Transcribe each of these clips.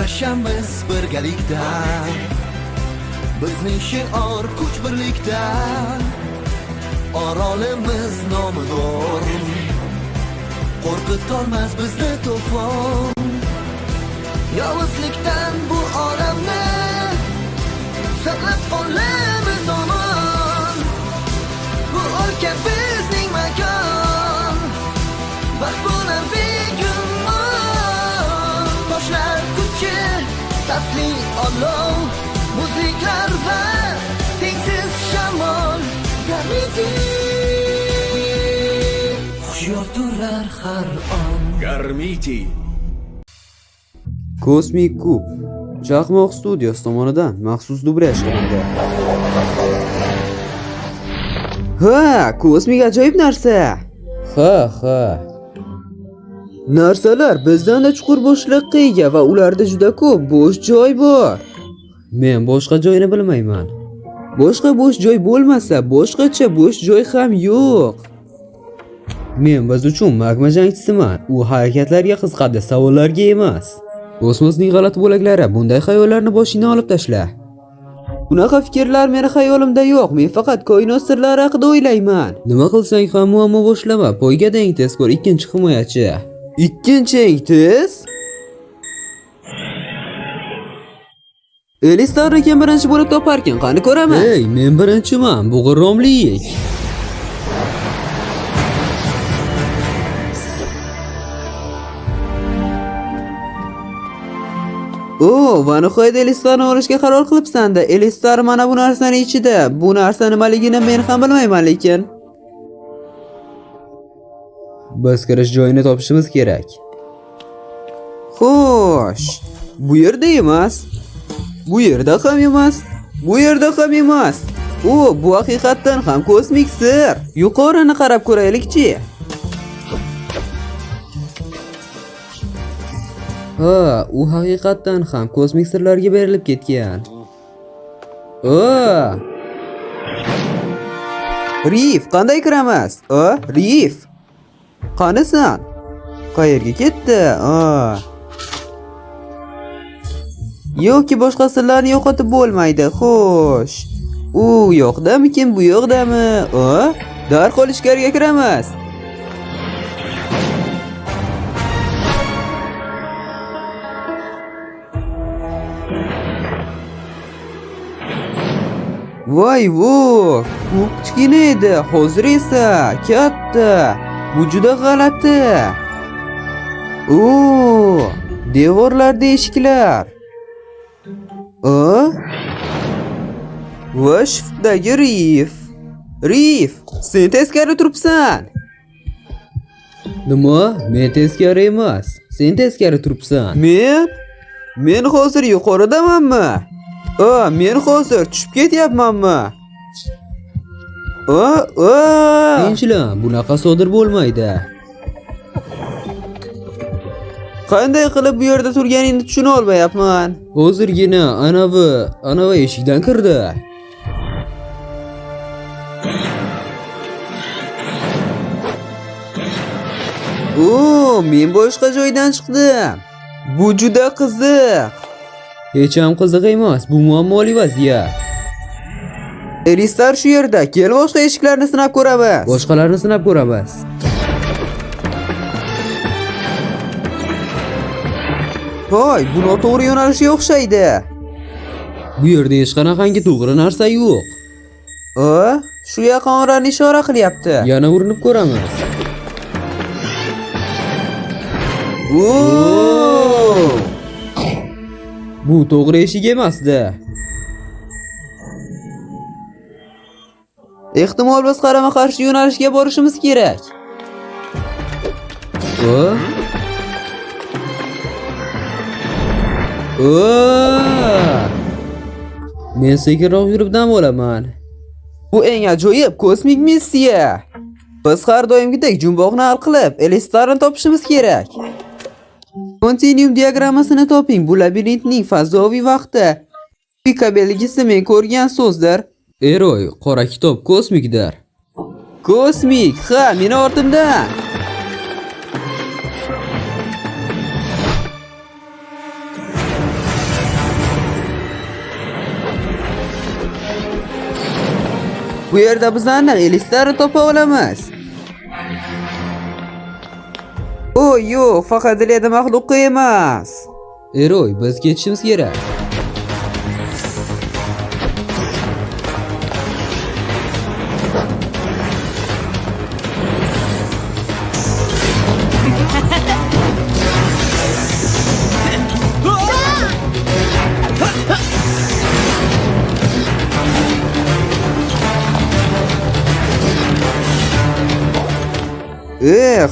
Kurashamiz birgalikda. Bizning shior kuch birlikda. Orolimiz nomidor. Qo'rqitolmas bizni to'fon. Yovuzlikdan bu olamni saqlab qolamiz omon. Bu o'lka bizning makon. Baxt bo'lar begumon. Toshlar kuchi, tatli olov, muzliklar va tengsiz shamol. Gormiti hushyor turar har on. Gormiti. Kosmik Kub Chaqmoq Studios tomonidan maxsus dublyaj qilindi. Ha, kosmik ajoyib narsa. Ha, ha. Narsalar bizdan-da chuqur bo'shliqqa ega va ularda juda ko'p bo'sh joy bor. Men boshqa joyni bilmayman. Boshqa bo'sh joy bo'lmasa, boshqacha bo'sh joy ham yo'q. Men biz uchun magma jangchisiman. U harakatlarga qiziqadi, savollarga emas. Kosmosning g'alati bo'laklari, bunday xayollarni boshingdan olib tashla. Bunaqa fikrlar meni xayolimda yo'q. Men faqat koinot sirlari haqida o'ylayman. Nima qilsang ham muammo boshlama. Poygada eng tezkor ikkinchi himoyachi. Ikkinchi eng tez? Elistarni kim birinchi bo'lib toparkin? Qani ko'ramiz. Hey, men birinchiman. Bu g'irromlik. O, va nihoyat Elistarni olishga qaror qilibsan-da. Elistar mana bu narsani ichida. Bu narsa nimaligini men ham bilmayman lekin. Biz kirish joyini topishimiz kerak. Xo'sh, bu yerda emas. Bu yerda ham emas. Bu yerda ham emas. O, bu haqiqatdan ham kosmik sir. Yuqorini qarab ko'raylikchi. Ha, u haqiqatdan ham kosmik sirlarga berilib ketgan. O! Rif, qanday kiramiz? O, Rif. Qanisan? Qayerga ketdi? A. Yoki boshqa sirlarni yo'qotib bo'lmaydi. Xo'sh. U yoqdamikin, bu yoqdami? O, darhol ichkariga kiramiz. Voy vo, u kichkina edi, hozir esa katta. Bu juda g'alati. O, devorlarda eshiklar. O? Va shiftdagi Rif. Rif, sen teskari turibsan. Nima? Men teskari emas. Sen teskari turibsan. Men? Men hozir yuqoridamanmi? O, men hozir tushib ketyapmanmi? O, o. Tinchlan, bunaqa sodir bo'lmaydi. Qanday qilib bu yerda turganingni tushuna olmayapman. Hozirgina anavi eshikdan kirdi. O, men boshqa joydan chiqdim. Bu juda qiziq. Hech ham qiziq emas, bu muammoli vaziyat. Elistar shu yerda. Kel boshqa eshiklarni sinab ko'ramiz. Boshqalarni sinab ko'ramiz. Voy, bu noto'g'ri yo'nalishga o'xshaydi. Bu yerda hech qanaqangi to'g'ri narsa yo'q. O, shu yaqin orani ishora qilyapti. Yana urinib ko'ramiz. O! Bu to'g'ri eshik emasdi. Ehtimol biz qarama-qarshi yo'nalishga borishimiz kerak. O? O! Men sekinroq yurib dam olaman. Bu eng ajoyib kosmik missiya. Biz har doimgidek jumboqni hal qilib, Elistarni topishimiz kerak. Kontinuum diagrammasini toping. Bu labirintning fazoviy vaqti. Pika belgisi men ko'rgan so'zdir. Eroy, qora kitob kosmikdir. Kosmik, ha, meni ortimdan. Bu yerda biz aniq Elistarni topa olamiz. O yo'q, faqat Leda maxluqi emas. Eroy, biz ketishimiz kerak.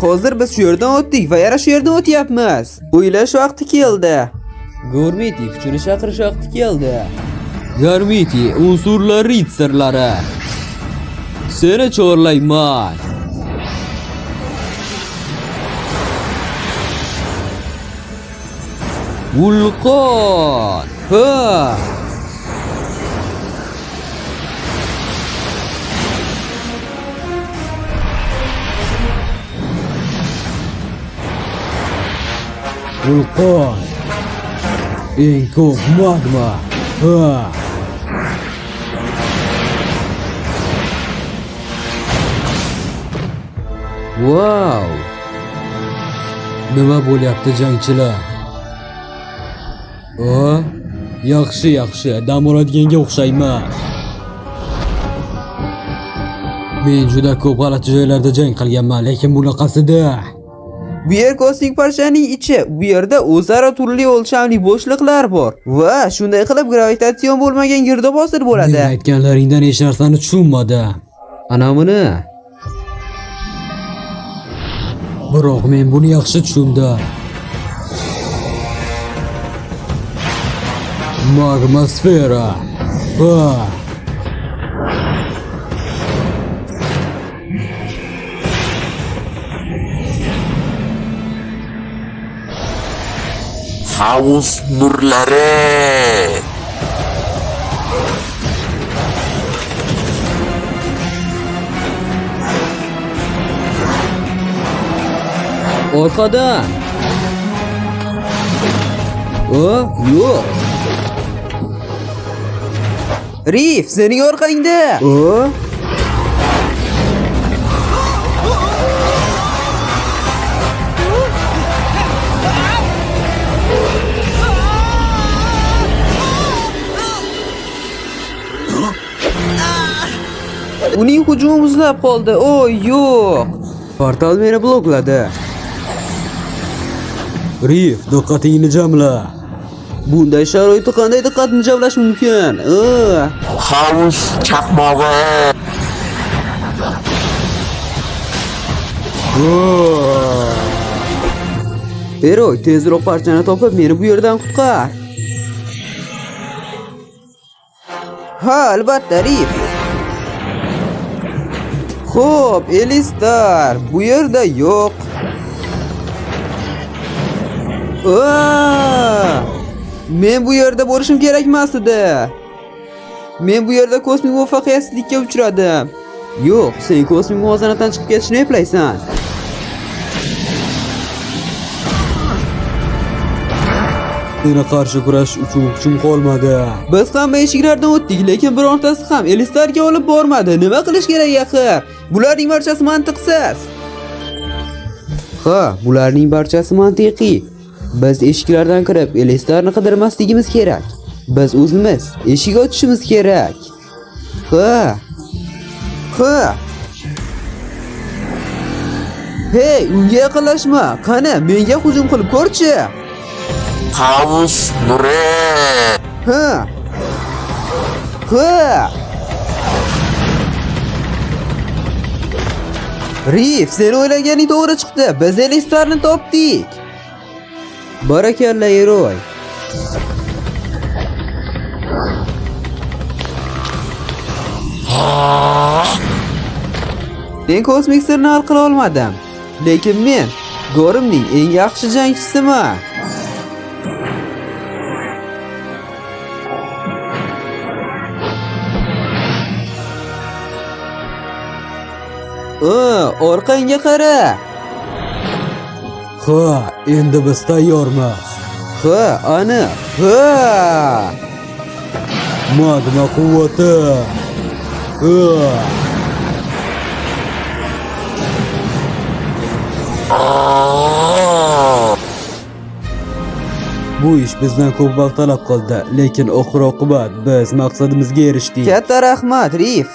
Hozir biz shu yerdan o'tdik va yana shu yerdan o'tyapmiz. O'ylash vaqti keldi. Gormiti kuchini chaqirish vaqti keldi. Gormiti unsurlar ritsarlari. Seni chorlayman. Vulqon. Ha! Vulqon. Eng ko'p magma. Ha! Wow! Nima bo'lyapti jangchilar? O, yaxshi, yaxshi, dam oladiganga o'xshaymiz. Men juda ko'p g'alati joylarda jang qilganman, lekin bunaqasida. Bu yer kosmik parchaning ichi. Bu yerda o'zaro turli o'lchamli bo'shliqlar bor va shunday qilib gravitatsion bo'lmagan girdob hosil bo'ladi. Men aytganlaringdan hech narsani tushunmadim. Ana buni. Biroq men buni yaxshi tushundim. Magmasfera. Ha. Xaos nurlari. Orqadan. O, yo'q. Rif, sening orqangda. O. Uning hujumi muzlab qoldi. O, yo'q. Portal meni blokladi. Rif, diqqatingni jamla. Bunday sharoitda qanday diqqatni jamlash mumkin? Xaos chaqmog'i. Eroy, tezroq parchani topib, meni bu yerdan qutqar. Ha, albatta, Rif. Xo'p, Elistar, bu yerda yo'q. Aa! Men bu yerda bo'lishim kerak emas edi. Men bu yerda kosmik muvaffaqiyatsizlikka uchradim. Yo'q, sen kosmik muvozanatdan chiqib ketishni eplaysan. Meni qarshi kurash uchun kuchim qolmadi. Biz hamma eshiklardan o'tdik, lekin birontasi ham Elistarga olib bormadi. Nima qilish kerak axir? Bularning barchasi mantiqsiz. Ha, bularning barchasi mantiqiy. Biz eshiklardan kirib Elistarni qidirmasligimiz kerak. Biz o'zimiz eshik ochishimiz kerak. Ha. Ha. Hey, unga yaqinlashma. Qani, menga hujum qilib ko'rchi. Xaos nuri. Ha. Ha. Rif, sen o'ylaganing to'g'ri chiqdi. Biz Elistarni topdik. Barakalla, Eroy. Men kosmik sirni hal qila olmadim. Lekin men Gorimning eng yaxshi jangchisiman. Orqangga qara. Ha, endi biz tayyormiz. Ha, aniq. Ha! Magma quvvati. Aa! Bu ish bizdan ko'p vaqt talab qildi, lekin oxir oqibat biz maqsadimizga erishdik. Katta rahmat, Rif.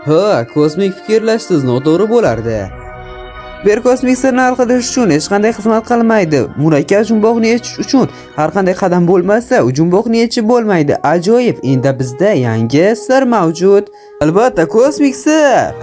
Ha, kosmik fikrlashsiz noto'g'ri bo'lardi. Bir kosmik sirni hal qilish uchun hech qanday xizmat qilmaydi. Murakkab jumboqni yechish uchun har qanday qadam bo'lmasa, u jumboqni yechib bo'lmaydi. Ajoyib, endi bizda yangi sir mavjud. Albatta, kosmik sir.